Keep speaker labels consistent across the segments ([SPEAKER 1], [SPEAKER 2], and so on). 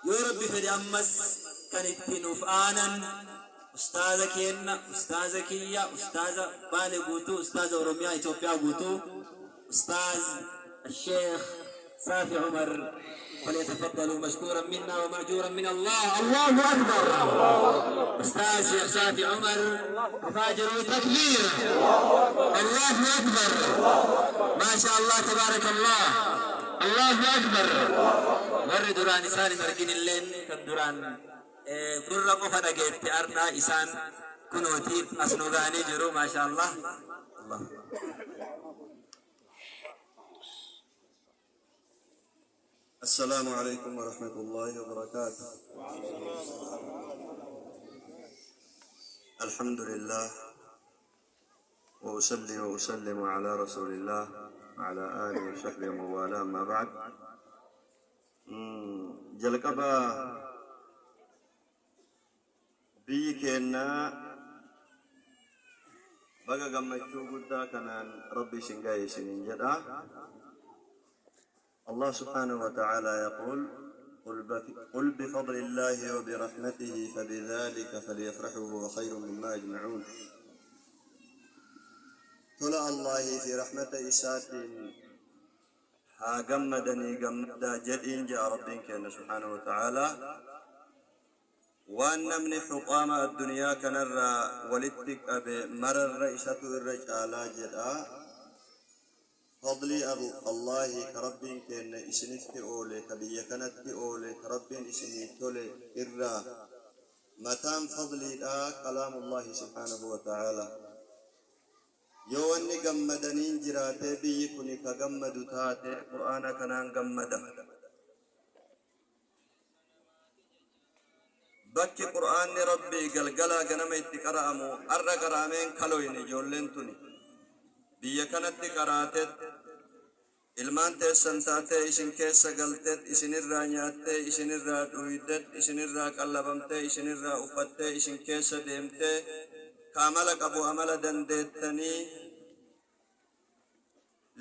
[SPEAKER 1] Yoo Rabbi fedhe ammas kan itti nuuf aanan ustaaza keenna, ustaaza kiyya, ustaaza Baale guutuu, ustaaza Oromiyaa Itoophiyaa guutuu, ustaaz Sheekh Saafi Umar فليتفضلوا مشكورا منا ومأجورا من الله. الله أكبر. أستاذ شيخ شافي عمر تفاجروا تكبير. الله أكبر. ما شاء الله تبارك الله. الله أكبر. Warri duraan isaan hin argin illeen kan duraan gurra qofa dhageette har'a isaan kunooti as nu ga'anii jiru. Maasha Allah. Allah.
[SPEAKER 2] السلام عليكم ورحمة الله وبركاته. الحمد لله، وأصلي وأسلم على رسول الله وعلى آله وصحبه ومن والاه، أما بعد. Jalqaba biyyi keennaa baga gammachuu guddaa kanaan Rabbi isin ga'e isiniin jedha. الله سبحانه وتعالى يقول: قل بفضل الله وبرحمته فبذلك فليفرحوا هو خير مما يجمعون. Tola الله fi rahmata isaatiin haa gammadanii gammadaa jedhiin jaa Rabbiin keenya سبحانه وتعالى. Waan namni xuqaama addunyaa kanarraa walitti qabe mararra isatu irra caalaa jedha. Fadlii Allaahi ka Rabbiin keenya isinitti oole, ka biyya kanatti oole, ka Rabbiin isinii tole irraa mataan fadliidha kalaamullaahi سبحانه وتعالى. Yoo wanni gammadaniin jiraatee biyyi kuni ka gammadu taate, Qur'aana kanaan gammada. Bakki Qur'aanni Rabbii galgalaa ganama itti qara'amu har'a qara'ameen kaloyne. Ijoolleen tuni biyya kanatti qaraatet, ilmaan teessan taatee isin keessa galtet, isinirraa nyaattee, isinirraa dhuydet, isinirraa qallabamtee, isinirraa uffattee, isin keessa deemtee, ka amala qabu amala dandeettanii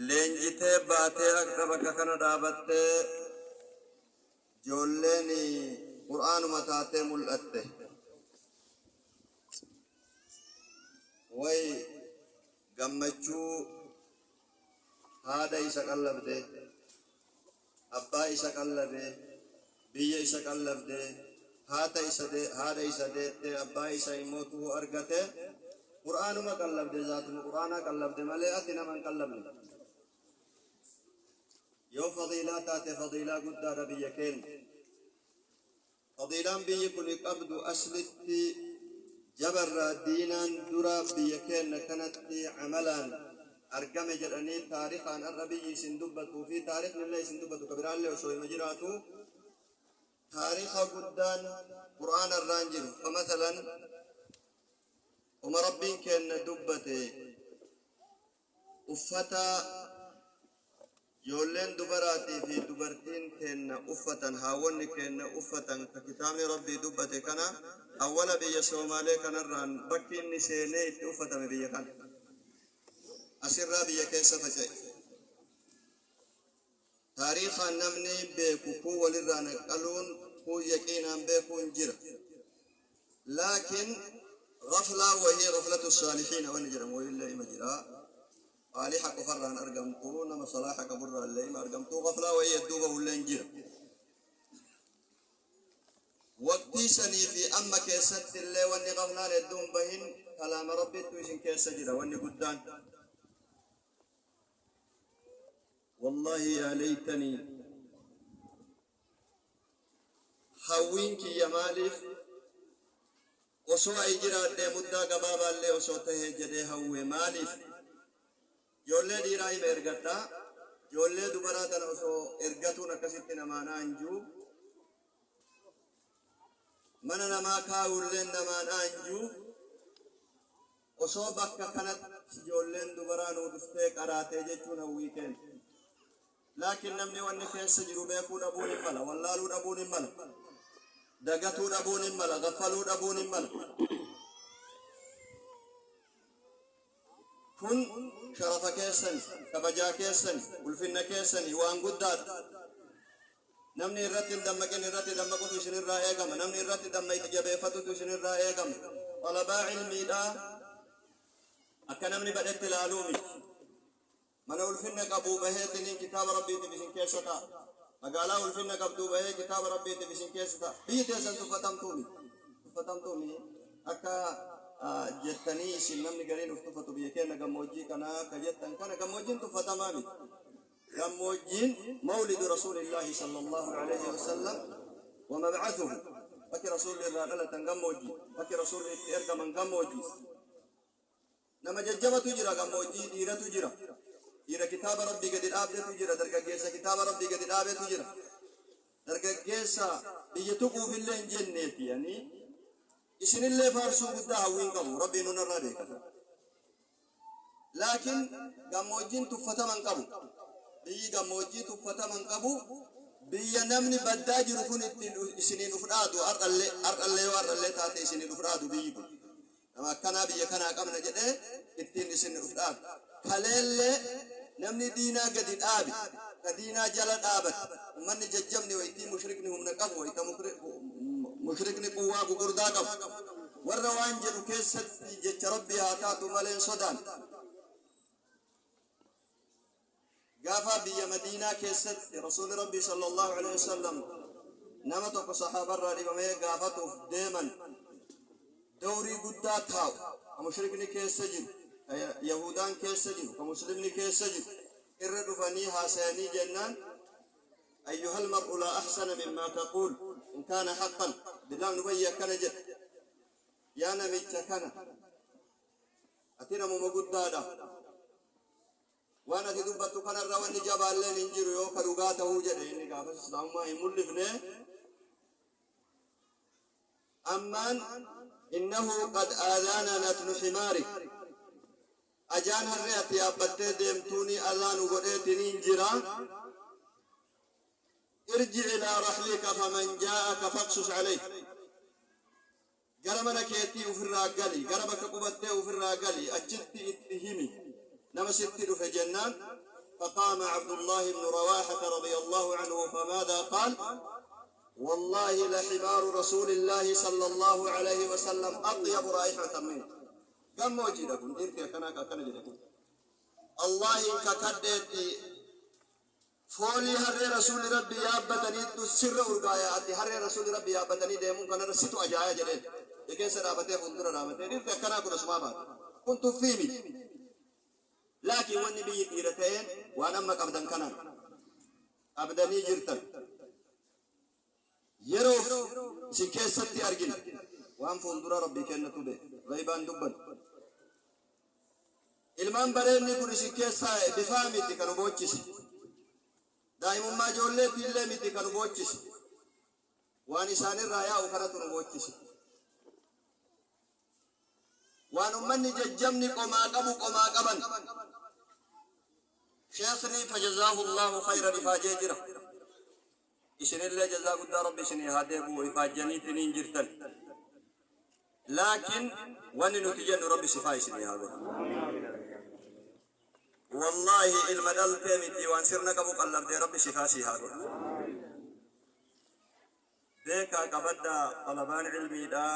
[SPEAKER 2] leenjitee baatee akka bakka kana dhaabattee ijoolleen Qur'aanuma taatee mul'atte. Way gammachuu haadha isa qallabde, abbaa isa qallabe, biyya isa qallabde, haata isa haadha isa deette, abbaa isa immoo tuhuu argate. Qur'aanuma qallabde, zaatuma Qur'aanaa qallabde malee ati nama hin qallabne. Yoo fadiilaa taate, fadiilaa guddaadha biyya keenya. Fadiilaan biyyi kun qabdu aslitti jabarraa diinaan dura biyya keenya kanatti amalaan argame jedhanii taarikaan har'a biyyi isin dubbatuu fi taarikni illee isin dubbatu kabiraallee osoo hima jiraatu, taarika guddaan Qur'aana irraan jiru. Fa masalan, uma Rabbiin keenya dubbate, uffata ijoolleen dubaraatii fi dubartiin teenna uffatan, haawwonni keenna uffatan, ka kitaabni Rabbii dubbate kana, awwala biyya Soomaalee kanarraan bakki inni seenee itti uffatame biyya kana. Asirraa biyya keessa faca'e. Taariikaan namni beeku kun walirraa naqqaluun kun yaqiinaan beekuun jira. Laakiin غفلة وهي غفلة الصالحين wanni jedhamu wayillee ima jira. Saaliha qofarraan argamtu, nama salaaha qaburraa illee ima argamtu, غفلة wayii hedduu bahullee hin jira. Waqtii sanii fi amma keessatti illee wanni غفلان hedduun bahin kalaama Rabbiittu isin keessa jira wanni guddaan. والله يا ليتني, hawwiin kiyya maaliif osoo ay jiraadhee muddaa gabaabaallee osoo tahee jedhee hawwe. Maaliif ijoollee dhiiraa hima ergadhaa, ijoollee dubaraa tana osoo ergatuun akkasitti namaan aanjuu, mana namaa kaa'ulleen namaan aanjuu, osoo bakka kanatti ijoolleen dubaraa nuu dhuftee qaraatee jechuun hawwii kenna. Laakiin namni wanni keessa jiru beekuu dhabuun hin mala, wallaaluu dhabuun hin mala, dagatuu dhabuun hin mala, gaffaluu dhabuun hin mala. Kun sharafa keessan, kabajaa keessan, ulfinna keessan, waan guddaadha. Namni irratti hin dammaqin irratti dammaqutu isinirraa eegama. Namni irratti dammayte jabeeffatutu isinirraa eegama. Xalabaa cilmiidhaa akka namni badhetti ilaaluu miti. Mana ulfinna qabuu baheetiniin kitaaba Rabbiitiif isin keessa ta'a. Magaalaa ulfinna qabduu bahee kitaaba Rabbiitiif isin keessa ta'a. Biyyi teessan tuffatamtuu miti. Tuffatamtuu miti. Akka jettanii isin namni gariin uf tuffatu biyya keenya gammoojjii kanaa akka jettan kana gammoojjiin tuffatamaa miti. Gammoojjiin mawlidu Rasuulillaahi sallallahu alaihi wasallam wa mab'athuhu. Bakki Rasuulli irraa dhalatan gammoojjii. Bakki Rasuulli itti ergaman gammoojjii. Nama jajjabatu jira, gammoojjii dhiiratu jira. Dhiira kitaaba Rabbii gadi dhaabdetu jira, dargaggeessa kitaaba Rabbii gadi dhaabetu jira. Dargaggeessa biyya tuquufillee hin jenneeti yani isinillee faarsuu guddaa hawwiin qabu, Rabbiin nunarraa beeka. Laakiin gammoojjiin tuffataman qabu. Biyyi gammoojjii tuffataman qabu, biyya namni baddaa jiru kun ittiin isiniin uf dhaadu, har'allee har'allee yoo har'allee taate isiniin uf dhaadu biyyi kun. Nama akkanaa biyya kanaa qabna jedhee ittiin isin uf dhaadu. Kaleellee namni diinaa gadi dhaabe, ka diinaa jala dhaabate, ummanni jajjabni waytii mushrikni humna qabu, wayta mushrikni quwwaa gugurdaa qabu, warra waan jedhu keessatti jecha Rabbii haa taatu malee hin sodaanne. Gaafa biyya Madiinaa keessatti Rasuulli Rabbii sallallahu alaihi wasallam nama tokko sahaabarraa dhibamee gaafatuuf deeman, dawrii guddaa taa'u, ka mushrikni keessa jiru, ka Yahudaan keessa jiru, ka muslimni keessa jiru irra dhufanii haasayanii jennaan, ayyuhal mar'u laa ahsana mimmaa taquul in kaana haqqan. Abdullah ibn Ubayy akkana jedhe: yaa namicha kana, ati namuma guddaadha, waan ati dubbattu kanarra wanni jabaalleen hin jiru yoo ka dhugaa ta'uu jedhe. Inni gaafas islaamummaa hin mul'ifne. Ammaan innahu qad aadaanaa natnu himaarik, ajaan harree ati yaabbattee deemtuuni azaa nu godheetiniin jira. Irji ilaa rahlika faman jaa'aka faqsus alayh, gara mana keetii ufirraa gali, gara bakka qubattee ufirraa gali, achitti itti himi nama sitti dhufe jennaan. فقام عبد الله بن رواحة رضي الله عنه فماذا قال؟ والله لحمار رسول الله صلى الله عليه وسلم أطيب رائحة منه. Gammoojjiidha kun, dhiirti akkanaa akkana jedhe kun: Allahin kakadheetti, foolii harree Rasuulli Rabbi yaabbataniittu sirra urgaaya, ati harree Rasuulli Rabbi yaabbatanii deemuun kanarra situ ajaaya jedheen. Keessa dhaabatee, fuuldura dhaabatee, dhiirti akkanaa kun asumaa baate. Kun tuffii miti. Laakiin wanni biyyi dhiira ta'een waan amma qabdan kanaan qabdanii jirtan yeroof isin keessatti argina. Waan fuuldura Rabbii kennatu beeka, ghaybaan dubban. Ilmaan bareenni kun isin keessaa bifaa miti kan boochise, daa'imummaa ijoolleetiillee miti kan boochise, waan isaanirraa yaa'u kanatu nu boochise. Waan ummanni jajjabni qomaa qabu qomaa qaban. Sheekni fajazaahu Allahu khayran ifaajee jira. Isinillee jazaa guddaa Rabbi isinii haa deebi'u, ifaajjaniitiniin jirtan. Laakiin wanni nuti jennu, Rabbi sifaa isinii haa godhu. Wallaahi ilma dhaltee miti, waan sirna qabu qallabdee, Rabbi sifaa sii haa godhu. Beekaa qabadhaa, xalabaan cilmiidhaa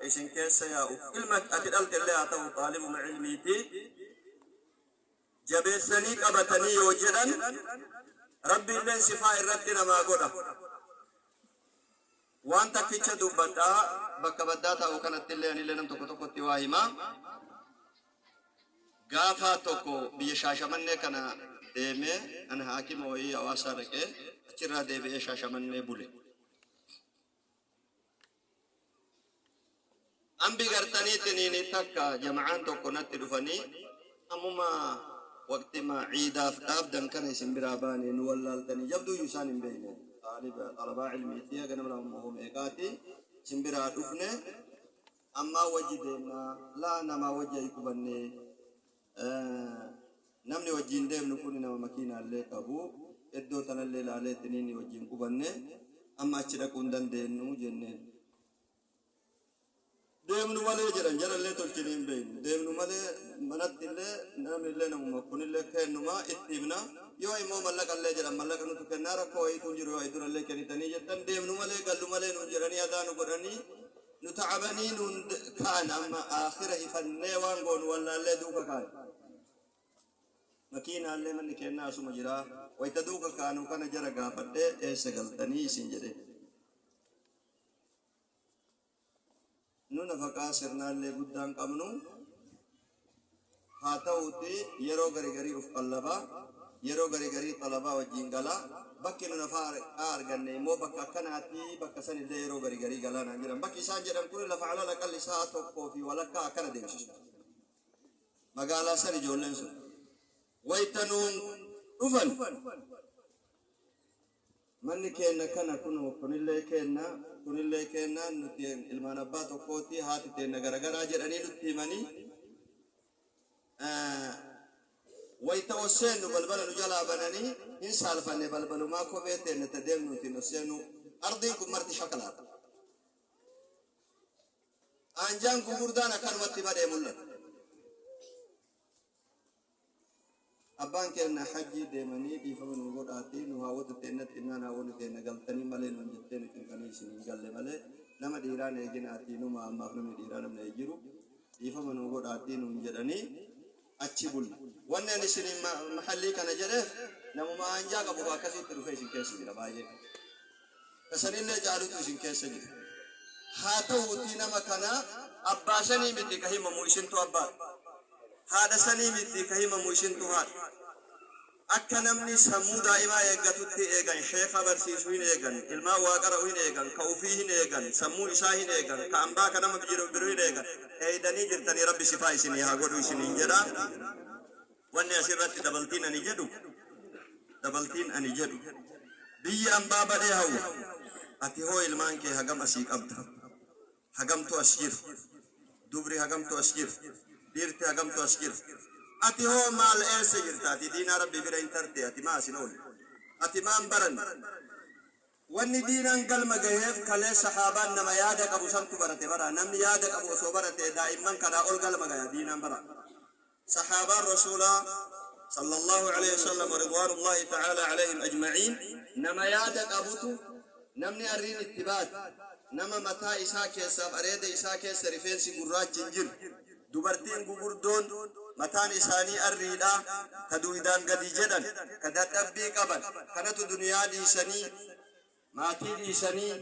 [SPEAKER 2] isin keessa yaa'u, ilma ati dhalte illee haa ta'u, xaalibuma cilmiiti. Jabeessanii qabatanii yoo jedhan, Rabbi illeen sifaa irratti namaa godha. Waan takkicha dubbadhaa, bakka baddaa taa'u kanatti illee anillee nam tokko tokkotti waa himaa. Gaafa tokko biyya Shaashamannee kana deemee, an haakima wayii hawaasaa dhaqee achirraa deebi'ee Shaashamannee bule. Ambi gartaniitiniin takka jama'aan tokko natti dhufanii, ammuma waqtima ciidaaf dhaabdan kana isin biraa baane, nu wallaaltanii, jabduuyyuu isaan hin beekne, xalabaa cilmiitii haga nama lama meeqaati isin biraa dhufne, ammaa wajji deemnaa laa namaa wajji ayi qubanne, namni wajjiin deemnu kun nama makiinaallee qabu, iddoo tanallee ilaaleetiniin wajjiin qubanne, amma achi dhaquu hin dandeenyu jenneen. Deemnu malee jedhan, jarallee tolchine hin beeknu, deemnu malee, manatti illee namni illee namuma kunillee kennuma itti himna. Yoo immoo mallaqa illee jedhan, mallaqa nutu kennaa. Rakkoo wayiitu hin jiru. Yoo durallee kennitanii jettan, deemnu malee, gallu malee nuun jedhanii, adaa nu godhanii, nu ta'abanii nuun ka'an. Amma aakhira hifannee waan goonu wallaallee duuka kaan. Makiinaallee manni kennaa asuma jira. Wayita duuka kaanu kana jara gaafadhee, eessa galtanii isin jedhe. Nu nafaqaa sirnaallee guddaan qabnu, haa ta'uuti yeroo garii garii uf qallabaa, yeroo garii garii xalabaa wajjin galaa. Bakki nu nafaa arganne immoo bakka akkanaati, bakka sanillee yeroo garii garii galaa naan jedhan. Bakki isaan jedhan kun lafa alal aqalli sa'a 1.5 akkana deemsisu. Magaalaa san ijoolleen sun wayta nuun dhufan, manni keenna kana kun, kunillee keenna, kunillee keenna, nuti ilmaan abbaa tokkooti, haati teenna garagaraa jedhanii nutti himanii, wayta osseennu balbala nu jalaa bananii hin saalfanne. Balbalumaa kophee teenna ta deemnuutiin osseennu, ardiin kun marti shakalaadha. Aanjaan gugurdaan akkanumatti badee mul'ata. Abbaan keenya hajjii deemanii, dhiifama nu godhaatii, nu haawwata teenna xinnaan haawwanni teenna galtanii malee nuun jettee, nu cinqanii isin hin galle malee, nama dhiiraan eeginaatii, numa ammaaf namni dhiiraa namni jiru, dhiifama nu godhaatii nuun jedhanii achi bulle. Wanni ani isin mahallii kana jedheef, namuma aanjaa qabu akkasitti dhufee isin keessa jira baay'ee. Kasanillee caalutu isin keessa jira. Haa ta'uutii nama kana abbaa sanii miti ka himamu, isintu abbaa. Haadha sanii miti ka himamu, isintu haadha. Akka namni sammuu daa'imaa eeggatutti eegan, sheeka barsiisu hin eegan, ilmaan waa qara'u hin eegan, ka ufii hin eegan, sammuu isaa hin eegan, ka ambaa ka nama jiru biru hin eegan. Eeydanii jirtanii, Rabbi sifaa isinii haa godhu isiniin jedha. Wanni asirratti dabaltiin ani jedhu, biyyi ambaa badhee hawwa. Ati hoo ilmaan kee hagam asii qabda? Hagamtu as jira? Dubri hagamtu as jira? Dhiirti hagamtu as jira? Ati hoo maal, eessa jirta? Ati diinaa Rabbii bira hin tarte. Ati maa asin oole? Ati maan baran? Wanni diinaan galma gaheef, kalee sahaabaan nama yaada qabu santu barate. Bara namni yaada qabu osoo barate, daa'imman kanaa ol galma gaya diinaan. Bara sahaabaan Rasuulaa صلى الله عليه وسلم ورضوان الله تعالى عليهم أجمعين nama yaada qabutu, namni arriin itti baate, nama mataa isaa keessaaf areeda isaa keessa rifeensi gurraachi hin jiru, dubartiin gugurdoon mataan isaanii arriidha, ka duwidaan gadi jedhan, ka dadhabbii qaban kanatu duniyaa dhiisanii, maatii dhiisanii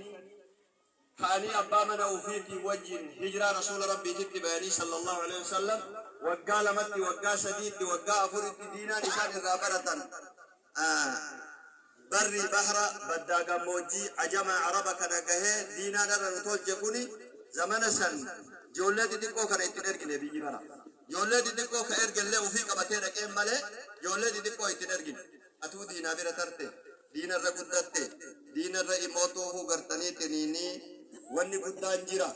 [SPEAKER 2] ka'anii, abbaa mana ufiitii wajjin hijiraa Rasuula Rabbiititti bayanii صلى الله عليه وسلم, waggaa 2tti, waggaa 3tti, waggaa 4tti diinaan isaan irraa baratan, barri bahra baddaa gammoojjii ajamaa Araba kana gahee diinaan irra nu tolche. Kuni zamana san ijoollee xixiqqoo kana ittiin ergine biyyi bara. Ijoollee xixiqqoo ka ergellee ufii qabatee dhaqeen malee, ijoollee xixiqqoo ittiin ergine. Atuu diinaa bira tarte, diinarra guddatte, diinarra imootuu gartanii tiniinii. Wanni guddaan jira.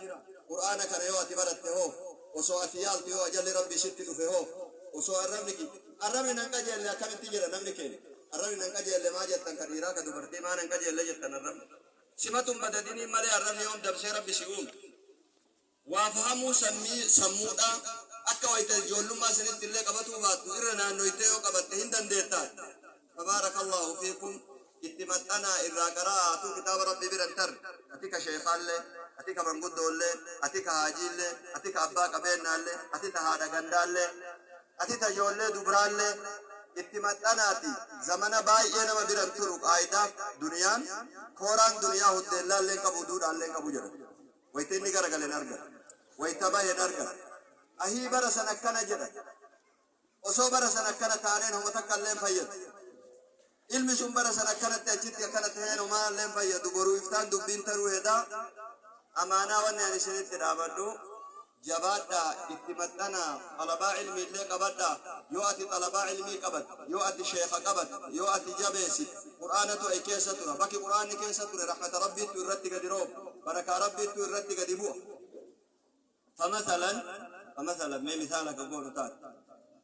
[SPEAKER 2] Qur'aana kana yoo ati baratte hoo, osoo ati yaaltu yoo ajalli Rabbii sitti dhufe hoo, osoo arrabni ki arrabni nan qajeelle akkamitti jedha namni keenya? Arrabni nan qajeelle maa jettan? Ka dhiiraa ka dubartii maa nan qajeelle jettan? Arrabni simatun badadinii malee, arrabni yoom dabsee Rabbi si uume? Waa fahamuu sammii sammuudha. Akka wayita ijoollummaa sanitti illee qabatuu baattu, irra naannoytee yoo qabatte hin dandeettaa. فبارك الله فيكم. Itti maxxanaa, irraa qara'aa. Atuu kitaaba Rabbii biran tarre, ati ka sheekaallee, ati ka manguddoollee, ati ka haajiillee, ati ka abbaa qabeennaallee, ati ta haadha gandaallee, ati ta ijoollee dubraallee, itti maxxanaati. Zamana baay'ee nama biran turu. Qaayidaa duniyaan, kooraan duniyaa huddeellaallee qabu, duudhaallee qabu jedhan. Wayta inni garagaleen argan, wayta baheen argan, ahii bara san akkana jedhan, osoo bara san akkana taaneen homa takka illee hin fayyadu. Ilmi sun bara san akkanatti achitti akkana taheen homaa illee hin fayyadu. Boruu iftaan dubbiin taruu hedaa. Amaanaa wanni ani isinitti dhaabadhu, jabaadhaa, itti maxxanaa, xalabaa ilmii illee qabadhaa. Yoo ati xalabaa ilmii qabat, yoo ati sheeka qabat, yoo ati jabeessit, Qur'aanatu ay keessa tura. Bakki Qur'aanni keessa ture, rahmata Rabbiittu irratti gadi rooba, barakaa Rabbiittu irratti gadi bu'a. فمثلا mee misaala ka goonu taate,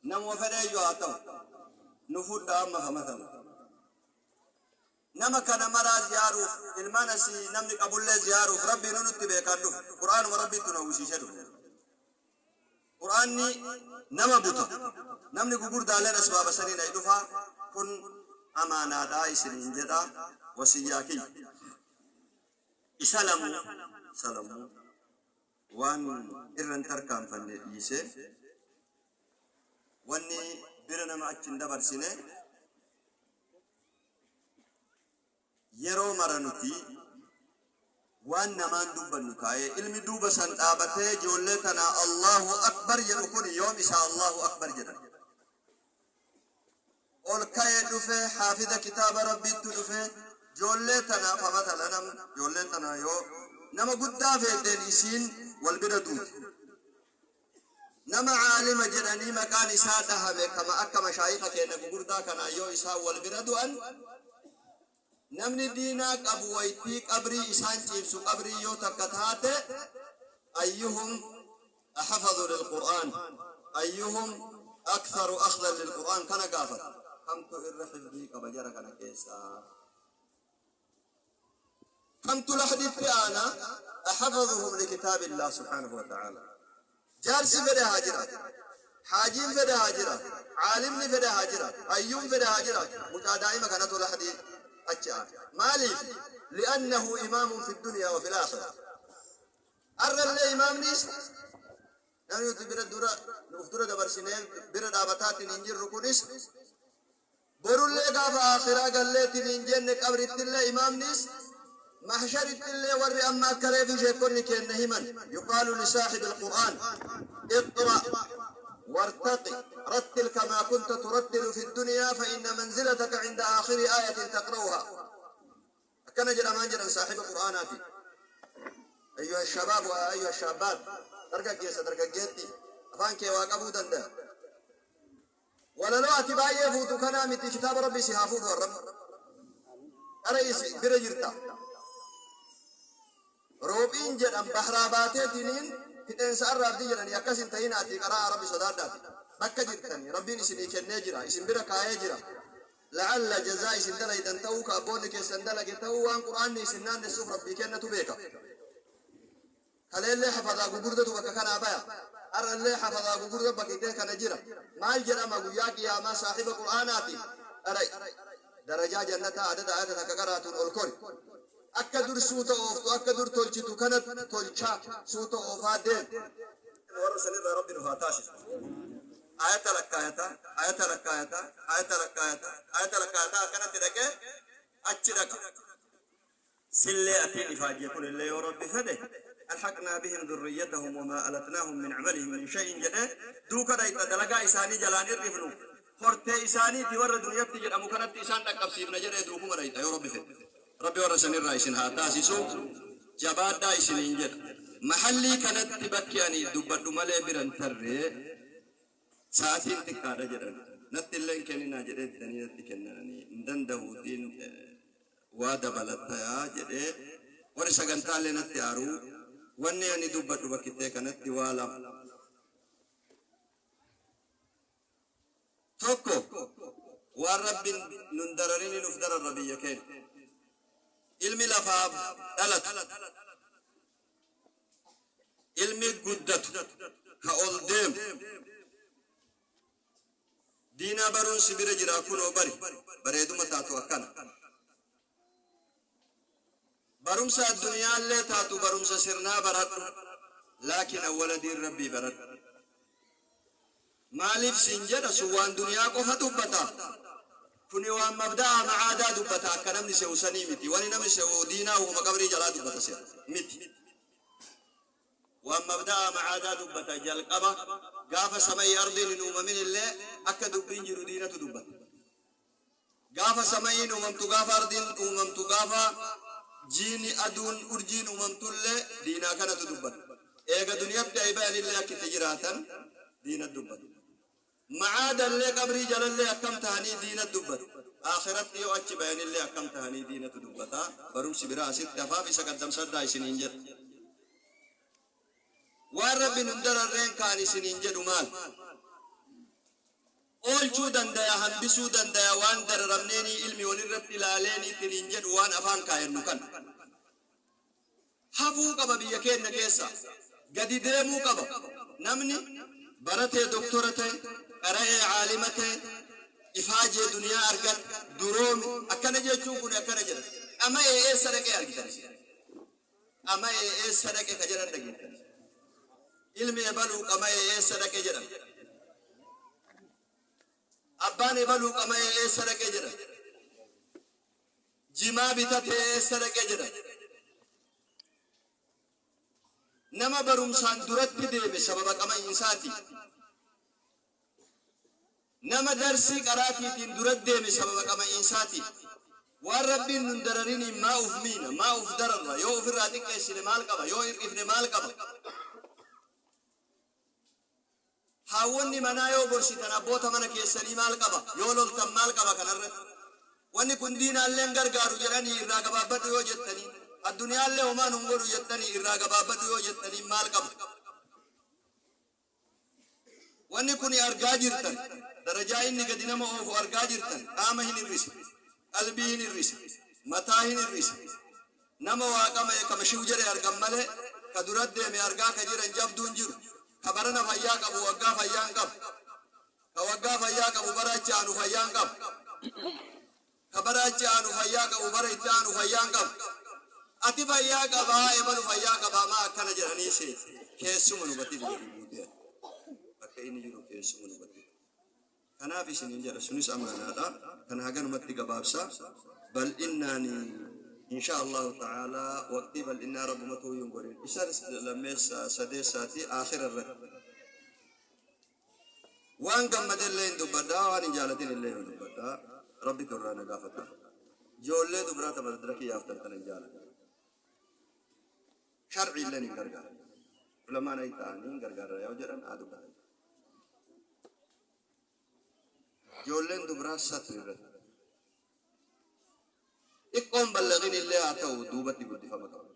[SPEAKER 2] namuma fedheeyyuu haa ta'u, nu fudha amma. فمثلا nama kana maraa ziyaaruuf, ilmaan asii namni qabullee ziyaaruuf, Rabbii nu nutti beekaan dhufe. Qur'aanuma Rabbiittu na uwwisiisee dhufe. Qur'aanni nama buta. Namni gugurdaaleen asbaaba saniin ay dhufaa kun. Amaanaadhaa isiniin jedha, wasiyyaa kiyya. Isa lamuu, isa lamuu waan irra hin tarkaanfanne dhiisee, wanni bira nama achi hin dabarsine, yeroo mara nuti waan namaan dubbannu taa'ee ilmi duuba san dhaabatee ijoollee tanaa Allahu Akbar jedhu kun yoom isaa Allahu Akbar jedhan. Ol ka'ee dhufe, haafiza kitaaba Rabbiittu dhufe, ijoollee tana famatala nam ijoollee tana yoo nama guddaa feeteen isiin wal bira duuti. Nama aalima jedhanii maqaan isaa dhahame kama akka mashaayikha keenna gugurdaa kanaa yoo isaan wal bira du'an, namni diinaa qabu waytii qabrii isaan ciibsu qabrii yoo takka taate, ayyuhum ahfadhu lilqur'aan, ayyuhum aktharu akhdan lilqur'aan kana gaafata. Kamtu irra hifdii qaba jara kana keessaa? Kamtu lahditti aana? Ahfadhuhum likitaabillah subhaanahu wa ta'aala. Jaarsi fedhe haa jiraatu, haajiin fedhe haa jiraatu, aalimni fedhe haa jiraatu, hayyuun fedhe haa jiraatu, mucaa daa'ima kanatu lahdii achi aana. Maaliif? Li'annahu imaamun fi dunyaa wa fil aakhira. Arrallee imaamni isa. Namni nuti bira dura uf dura dabarsinee bira dhaabataatiin hin jirru kunis borullee gaafa aakhiraa galleetiin hin jenne qabrittillee imaamnis mahsharittillee warri amma akka reefu sheekonni keenna himan, yuqaalu lisaahibi alqur'aan iqra wartaqi rattil kamaa kunta turattilu fi dunyaa fa inna manzilataka cinda aakhiri aayatin taqra'uhaa. Akkana jedhamaan jedhan saahiba qur'aanaati. Ayyuha shabaab wa ayyuha shaabbaat, dargaggeessa, dargaggeetti, afaan kee waa qabuu danda'a. Walaloo ati baay'ee fuutu kanaa miti, kitaaba Rabbii si haa fuudhu arrabni. Qara isi bira jirta. Roophiin jedhan bahraa baateetiniin fixeensa arraabdi jedhanii, akkas hin ta'inaatii qara'aa, Rabbi sodaadhaati. Bakka jirtanii Rabbiin isinii kennee jira, isin bira kaayee jira. La'alla jazaa isin dalaydan ta'uu, ka abboonni keessan dalage ta'uu, waan qur'aanni isin naannessuuf Rabbii kennatu beeka. Kaleellee hafadaa gugurdatu bakka kanaa baya. Har'allee hafadaa gugurda bakkitee kana jira. Maal jedhama guyyaa qiyaamaa saahiba qur'aanaati? Qara'i. Darajaa jannataa adada ayata takka qaraatuun ol kori. Akka dur suuta ooftu, akka dur tolchitu kana tolchaa suuta oofaa deem. Warra sanirraa Rabbi nu haa taasisu. Ayata lakkaayata, ayata lakkaayata, ayata lakkaayata, ayata lakkaayata akkanatti dhaqee achi dhaqa. Sillee atiin ifaajje kunillee yoo Rabbi fedhe, alhaqnaa bihim dhurriyyatahum wamaa alatnaahum min amalihim min shay'in jedhee duuka dhayxa, dalagaa isaanii jalaan ir'ifnu, hortee isaaniiti warra duniyatti jedhamu kanatti isaan dhaqqabsiifna jedhee duukuma dhayxa yoo Rabbi fedhe. Rabbi warra sanirraa isin haa taasisu, jabaadhaa isiniin jedha. Mahallii kanatti bakki ani dubbadhu malee biran tarree sa'atiin xiqqaadha jedhan. Natti illee hin kenninaa jedhee didanii natti kennanii hin danda'uutiin waa dabalatayaa jedhee warri sagantaallee natti aaruu. Wanni ani dubbadhu bakkittee kanatti waa lama. Tokko, waan Rabbiin nun dararinin uf dararra biyya keenya. Ilmi lafaa dhalatu, ilmi guddatu, ka ol deemu, diinaa baruun si bira jiraa kunoo bari, bareeduma taatu akkana. Barumsa addunyaallee taatu barumsa sirnaa baradhu, laakiin awwala diin Rabbii baradhu. Maaliif siin jedha? Sun waan duniyaa qofa dubbata. Kuni waan mabda'aa ma'aadaa dubbata, akka namni se'u sanii miti. Wani namni se'u diinaa hukuma qabrii jalaa dubbata se'a miti. Waan mabda'aa ma'aadaa dubbata, jalqaba gaafa samayii ardiin hin uumamin illee akka dubbiin jiru diinatu dubbata. Gaafa samayiin uumamtu, gaafa ardiin uumamtu, gaafa jiini, aduun, urjiin uumamtullee diinaa kanatu dubbata. Eega duniyatti ay bayanillee akka itti jiraatan diina dubbata. Ma'aadallee qabrii jalallee akkam tahanii diina dubbata. Akhiratti yoo achi bayanillee akkam tahanii diinatu dubbata. Barumsi biraa asitti hafaaf isa qaddamsadhaa isiniin jedha. Waan Rabbi nun dararreen kaan isiniin jedhu maal? Oolchuu dandaya, hambisuu dandaya, waan dararamneenii ilmi walirratti laaleenii ittiniin jedhu waan afaan kaayannu kana. Hafuu qaba biyya keenna keessa. Gadi deemuu qaba. Namni baratee doktora ta'e, qara'ee caalima ta'e, ifaajee duniyaa argate, Duroomi akkana jechuun kun akkana jedha. Qama'ee eessa dhaqee argitan isin? Qama'ee eessa dhaqe ka jedhan dhageettan. Ilmi ebaluu qama'ee eessa dhaqe jedhan. Abbaan ebaluu qama'ee eessa dhaqe jedhan. Jimaa bitatee eessa dhaqe jedhan. Nama barumsaan duratti deeme sababa qama'iinsaati. Nama darsii qaraatiitiin dura deeme sababa qama'iinsaati. Waan Rabbiin nun darariniin maa uf miina, maa uf dararra, yoo ufirraa xiqqeessine maal qaba, yoo hir'ifne maal qaba? Haawwonni manaa yoo gorsitan abboota mana keessanii maal qaba, yoo loltan maal qaba kanarratti? Wanni kun diinaallee hin gargaaru jedhanii irraa gabaabbadhu yoo jettaniin, adduniyaallee homaa nun godhu jettanii irraa gabaabbadhu yoo jettaniin maal qaba? Wanni kuni argaa jirtan, darajaa inni gadi nama oofu argaa jirtan, qaama hin hir'isa, qalbii hin hir'isa, mataa hin hir'isa. Nama waa qama'e kama shiw jedhe argan malee, ka dura deeme argaa ka jiran jabduun jiru. Ka barana fayyaa qabu waggaa fayyaa hin qabu. Ka waggaa fayyaa qabu bara achi aanu fayyaa hin qabu. Ka bara achi aanu fayyaa qabu bara itti aanu fayyaa hin qabu. Ati fayyaa qabaa, ebalu fayyaa qabaa, maa akkana jedhanii seeti. Keessuma nu batii gadi buutee ati. Bakka inni jiru keessuma nu batii. Kanaaf isiniin jedha, sunis amaanaadha. Kana haganumatti gabaabsa. Bal'innaani insha Allahu ta'ala waqtii bal'innaa Rabbumatu hin godhin. Isa lammeessa sadeessaati aakhira irratti. Waan gammade illee hin dubbadha, waan hin jaalatin illee hin dubbadha. Rabbitu irraa na gaafata. Ijoollee dubraa ta madraki yaaftan tana hin jaaladhu. Shar'i illeen hin gargaaru. Ulamaan ay ta'anii hin gargaarra yoo jedhan haa dubbatan. Ijoolleen dubraa satri irratti. Xiqqoon ballagin illee haa ta'u duubatti guddifama qaba.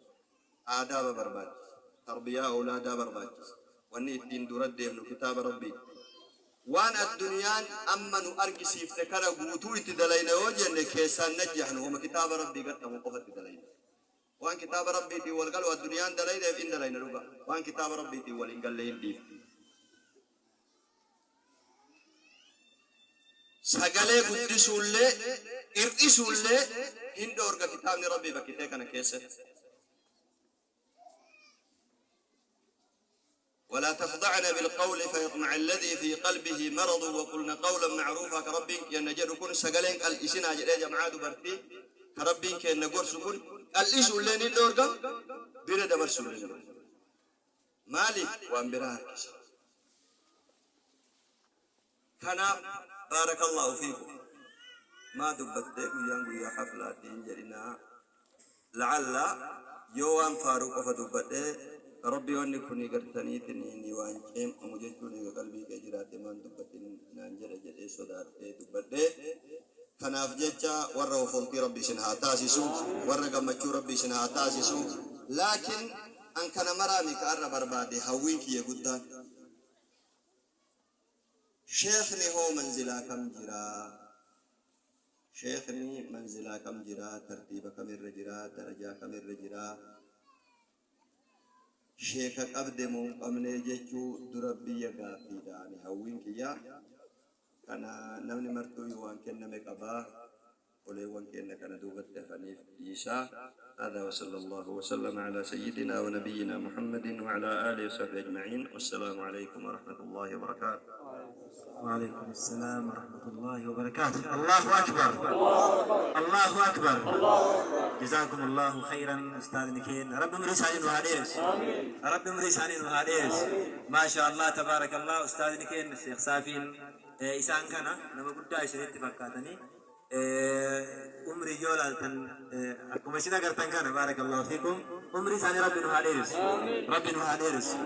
[SPEAKER 2] Aadaaba barbaachisa. Tarbiyaa awlaadaa barbaachisa. Wanni ittiin dura deemnu kitaaba Rabbiiti. Waan addunyaan amma nu argisiifte kana guutuu itti dalayna yoo jenne keessaan najjahnu, wama kitaaba Rabbii gadhabu qofatti dalayna. Waan kitaaba Rabbiitiin wal galu addunyaan dalayneef in dalayna dhuga. Waan kitaaba Rabbiitiin wal hin galle hin dhiifne. Sagalee guddisuullee hir'isuullee hin dhoorga kitaabni Rabbii bakkitee kana keessatti. ولا تخضعن بالقول فيطمع الذي في قلبه مرض وقلن قولا معروفا. Ka Rabbiin kenna jedhu kun sagaleen qal'isinaa jedhee jam'aa dubartii ka Rabbiin kenna gorsu kun qal'isuullee ni dhoorga, bira dabarsuullee ni dhoorga. Maaliif? Waan biraa harkisa. Kanaaf baarakallaahu fiikum. Maa dubbattee, guyyaan guyyaa haflaati hin jedhinaa. La'alla yoo waan faaruu qofa dubbadhe, Rabbi wanni kuni gartaniitiin ni waan ceem'amu jechuun eega qalbii kee jiraate maan dubbatin naan jedha jedhee sodaadhee dubbadhe. Kanaaf jecha warra hofoltii Rabbi isin haa taasisu, warra gammachuu Rabbi isin haa taasisu. Laakiin an kana maraami ka arra barbaade, hawwiin kiyya guddaan. Sheekhni hoo manzilaa kam jiraa? Sheekhni manzilaa kam jiraa? Tartiiba kamirra jiraa? Darajaa kamirra jiraa? Sheeka qabde moo hin qabnee jechuu dura biyya gaaffiidha. Ani hawwiin kiyya kana, namni martuu waan kenname qabaa. Oleewwan kenna kana duubatti hafaniif dhiisaa. هذا وصلى الله وسلم على سيدنا ونبينا محمد وعلى آله وصحبه أجمعين، والسلام عليكم ورحمة الله وبركاته.
[SPEAKER 1] وعليكم السلام ورحمة الله وبركاته. الله أكبر، الله أكبر. جزاكم الله خيرا أستاذ نكين. Rabbi umrii isaanii nu haa dheeressu. Rabbi umrii isaanii nu haa dheeressu. ما شاء الله تبارك الله. Ustaazni keenya Sheekh Saafiin isaan kana nama guddaa isinitti fakkaatanii umrii yoo laaltan akkuma isin agartan kana. بارك الله فيكم. Umrii isaanii Rabbi nu haa dheeressu. Rabbi nu haa dheeressu.